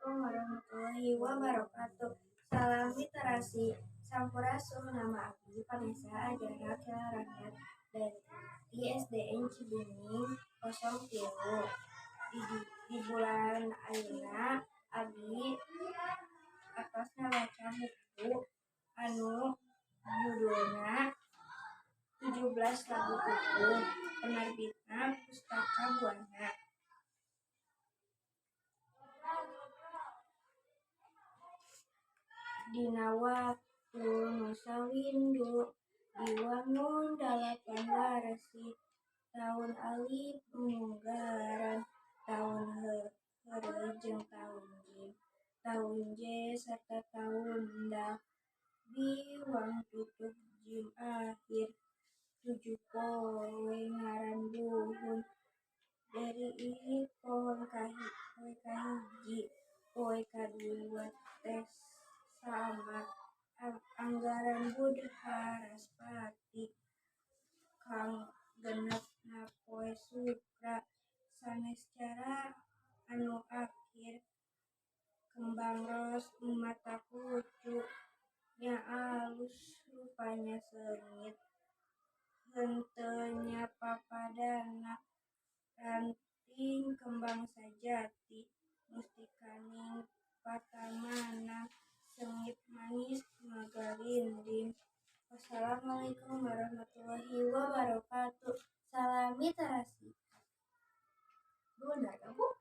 Assalamualaikum warahmatullahi wabarakatuh. Salam literasi. Sampurasun, nama abdi Vanessa Ajara Kilaranyat dari SDN Cibeunying 03. Di bulan ayeuna abdi atos ngabaca buku anu judulna 17 Lagu Pupuh, penerbitna Pustaka Buana. Dina waktu nu sawindu diwangun dalapan warsi, taun alif munggaran, taun heureuy jeung taun jim, taun je sarta taun dal biwang tutug jim akhir. Tujuh poe ngaran buhun dari poe kahiji, poe kadua teh sama anggaran Budharaspati, kagenepna poe Sukra, Sanescara anu akhir. Kembang ros nu matak lucu nya alus rupana seungit henteu nya papadana ranting kembang sajati. Mustikaning patamanang seungit manis ngagalinding. Wassalamualaikum warahmatullahi wabarakatuh. Salam literasi. Benar kamu?